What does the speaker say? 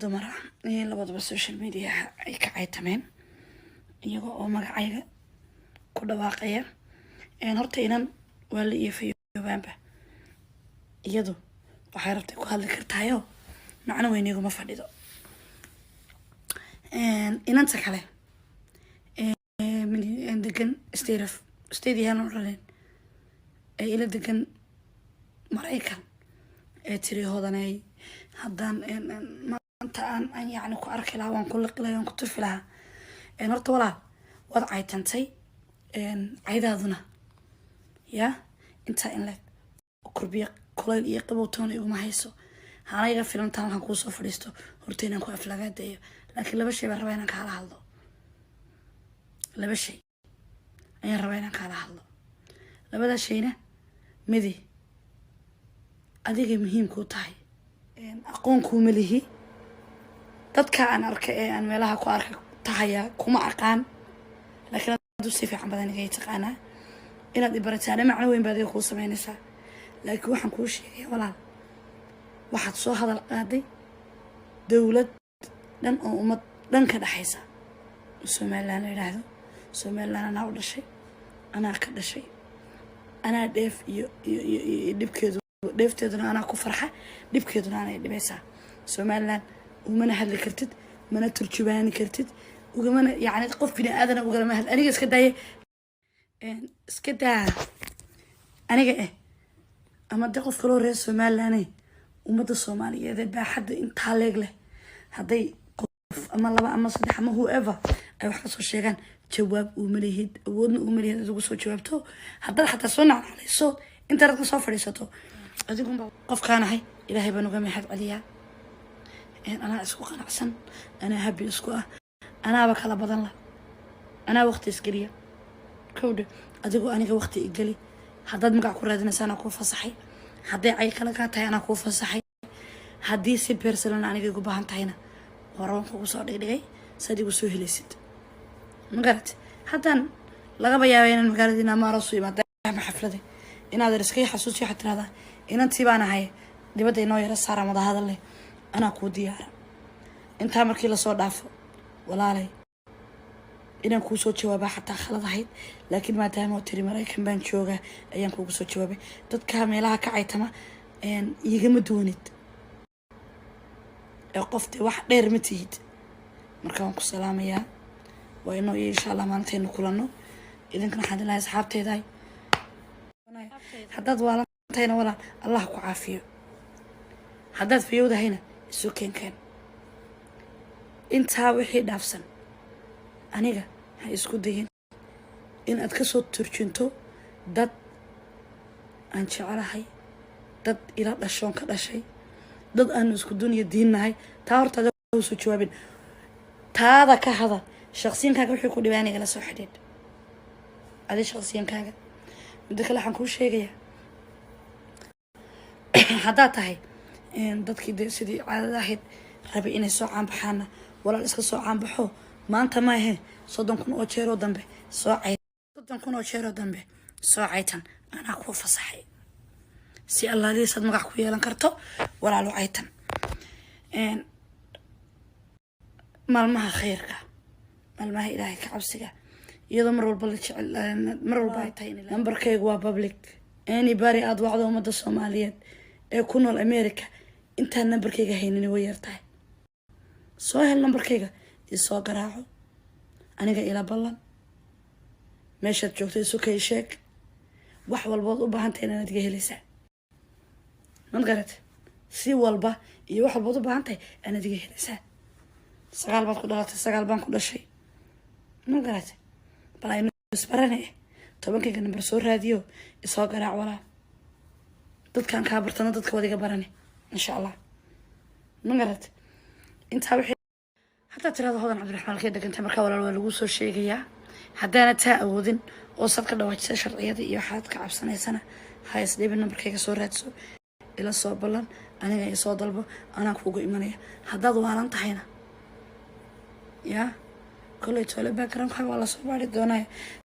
Dumar ah iyo labadaba social mediaha ay ka caytameen, iyagoo oo magacayga ku dhawaaqaya. Horta inan waa la iyo fayoobaanba, iyadu waxay rabtay ku hadli kartahayo, macno weyn iguma fadhido. Inanta kale degan state of state yahaan odhanin, ee ila degan Maraykan, ee tiri "Hodaney, haddaan maanta aan yacni ku arki lahaa, waan ku liqi lahaa, waan ku tufi lahaa." Horta walaal, waad caytantay. Caydaaduna yaa intaa in leeg kurbiya, kulayl iyo qabowtoona iguma hayso. Hana iga filantaan waxaan kuusoo fadhiisto horta inaan ku aflagaadeeyo, laakiin laba shay baan rabaa inaan kaala hadlo. Laba shay ayaan rabaa inaan kaala hadlo. Labada shayna midi adigay muhiim kuu tahay. Aqoon kuuma lihi. Dadka aan arkay ee aan meelaha ku arka tahaya kuma aqaan, laakiin adu si fiican badan igay taqaanaa. Inaad ibarataana macno weyn baad adiga kuu sameynaysaa. Laakiin waxaan kuu sheegaya, walaal, waxaad soo hadal qaaday dowlad dhan oo ummad dhan ka dhexaysa, Somaliland la yidhaahdo. Somaliland anaa u dhashay, anaa ka dhashay, anaa dheef iyo dhibkeedu, dheefteeduna anaa ku farxa, dhibkeeduna anay dhibaysaa. Somaliland umana hadli kartid, mana turjubaani kartid, ugamana yacni qof bini aadana ugalama hadli. Aniga iska daaye, iska daa aniga ama de qof kaloo reer Somaliland. Ummadda Soomaaliyeed ee baaxadda intaa leeg leh, hadday qof ama laba ama saddex ama whoever ay wax kasoo sheegaan, jawaab uuma lihid, awoodna uuma lihid aad ugu soo jawaabto. Haddaad xataa soo nacnaclayso, internetka soo fadhiisato, adigunba qofkaanahay. Ilaahay baan uga mahad celiyaa. Anaa isku qanacsan, anaa happy isku ah, anaaba kala badan la, anaa waqti isgeliya. Kowdha, adigoo aniga waqti igeli, haddaad magac ku raadinaysa, anaa kuu fasaxay. Hadday cay kale kaa tahay, anaa kuu fasaxay. Haddii si personal aniga igu baahan tahayna, horaan kugu soo dhigdhigay saad igu soo helaysid. Ma garat? Haddaan lagaba yaaba inaan magaaladiina ama aroos u imaada ama xaflade, inaad iska xasuusiyo, waxaad tirahdaa "Inantii baan ahay, dibadda inoo yara saara madahadal leh." Anaa kuu diyaara. Intaa markii lasoo dhaafo, walaalay, inaan kuu soo jawaabaa xataa khalad ahayd, laakiin maadaama oo tiri "Maraykan baan joogaa" ayaan kuugu soo jawaabay. Dadka meelaha ka caytama igama duwanid ee qofte wax dheer ma tihid. Marka waan ku salaamayaa. Waa inoo iyo insha Allah maalintaynu kulanno. Idinkana waxaan ilahay asxaabteedahay, haddaad waalantahayna, walaal, Allah ku caafiyo. Haddaad fayowdahayna, isu keenkeen. Intaa wixii dhaafsan, aniga ha isku dayin in aad ka soo turjunto dad aan jecelahay, dad ila dhashoon ka dhashay, dad aanu isku dunya diinnahay. Taa horta ada soo jawaabin, taada ka hadal. Shaqsiyankaaga wixii ku dhibay, aniga la soo xidhiidh adi shaqsiyankaaga. Muddo kale waxaan kuu sheegayaa, haddaad tahay dadkii dee sidii caadada ahayd rabay inay soo caanbaxaana, walaal, iska soo caanbaxo. Maanta ma ahe, 30,000 oo jeeroo dambe soo cay, 30,000 oo jeeroo dambe soo caytan, anaa kuu fasaxay. Si allaalihiisaad magac ku yeelan karto, walaalo, caytan. Maalmaha khayrka, maalmaha Ilaahay ka cabsiga, iyadoo mar walba la jecel, mar walba ay tahay. Nambarkaygu waa public. Anybody aada wacdo, ummadda Soomaaliyeed ee ku nool America intaan nambarkayga haynin way yartahay. Soo hel nambarkayga, isoo garaaco, aniga ila ballan. Meeshaad joogto isu kay sheeg. Wax walbood u baahantahay inaad iga helaysaa. Mad garat? Si walba iyo wax walbood u baahan tahay anaad iga helaysaa. 9 baad ku dhalatay, 9 baan ku dhashay. Ma garatay? Bal aynu isbarane. 10kayga nambar soo raadiyo, isoo garaac, walaal. Dadkaan kaa bartana, dadka waad iga barane, insha Allah. Ma garat? Intaa wixii haddaad tirahdo "Hodan Cabdiraxmaan halkay degantay?" markaa, walaal, waa lagu soo sheegayaa. Haddaana taa awoodin oo sad ka dhawaajisa sharciyada iyo waxaad ka cabsanaysana, ha isdhibin. Nambarkayga soo raadso, ila soo ballan, aniga isoo dalbo, anaa kuugu imanaya. Haddaad waalan tahayna, yaa kolley toole backgroundkaaga waa lasoo baari doonaya.